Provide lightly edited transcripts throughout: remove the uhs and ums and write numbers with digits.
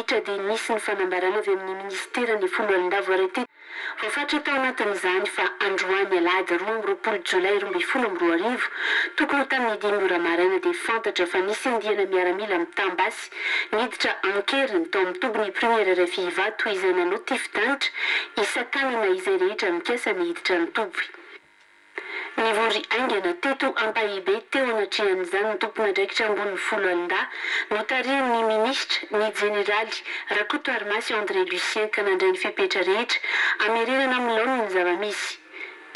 ritra dia nisy ny fanambarana avy amin'ny minisiteran'ny foloalindahy voaray teto Voafaritra tao anatin'izany fa androany alahady 22 jolay 2012, tokony ho tamin'ny dimy ora maraina dia fantatra fa nisy andiana miaramila mitam-basy niditra an-keriny tao amin'ny tobin'ny Première RFI Ivato izay nanao tifi-danitra hisakanana izay rehetra mikasa ny hiditra ny toby. Nivory haingana teto Ampahibe teo anatrehan'izany ny tompon'andraikitra ambony foloalindahy notarihin'ny minisitra, ny jeneraly Rakotoarimasy André Lucien ka nandray ny fepetra rehetra hamerenana amin'ny laoniny ny zava-misy.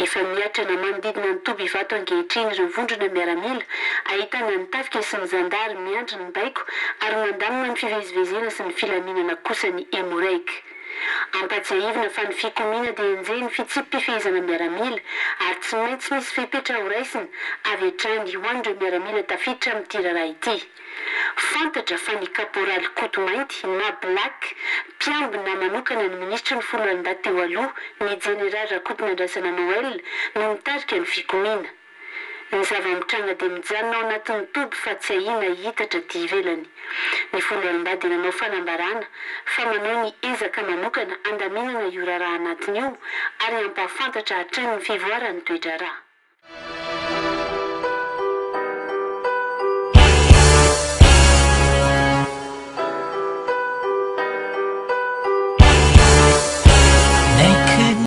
Efa miatrana manodidina ny toby Ivato ankehitriny ireo vondrona miaramila ahitana ny tafika sy ny zandary miandry ny baiko ary mandamina ny fivezivezena sy ny filaminana kosa ny Emmo-Reg. Ampatsiahivina fa ny fikomiana dia enjehin'ny fitsipi-pifehezana miaramila ary tsy maintsy misy fepetra horaisina avy hatrany ho an'ireo miaramila tafiditra amin'ity raharaha ity. Fantatra fa ny kaporaly Koto Mainty na Black, mpiambina manokana ny minisitry ny foloalindahy teo aloha, ny jeneraly Rakotonandrasana Noël no mitarika ny fikomiana. Ny zava-mitranga dia mijanona ao anatin'ny toby fa tsy ahiana hihitatra aty ivelany. Ny foloalindahy dia nanao fanambarana fa manao ny ezaka manokana handaminana io raharaha anatiny io ary hampahafantatra hatrany ny fivoaran'ny toe-draharaha.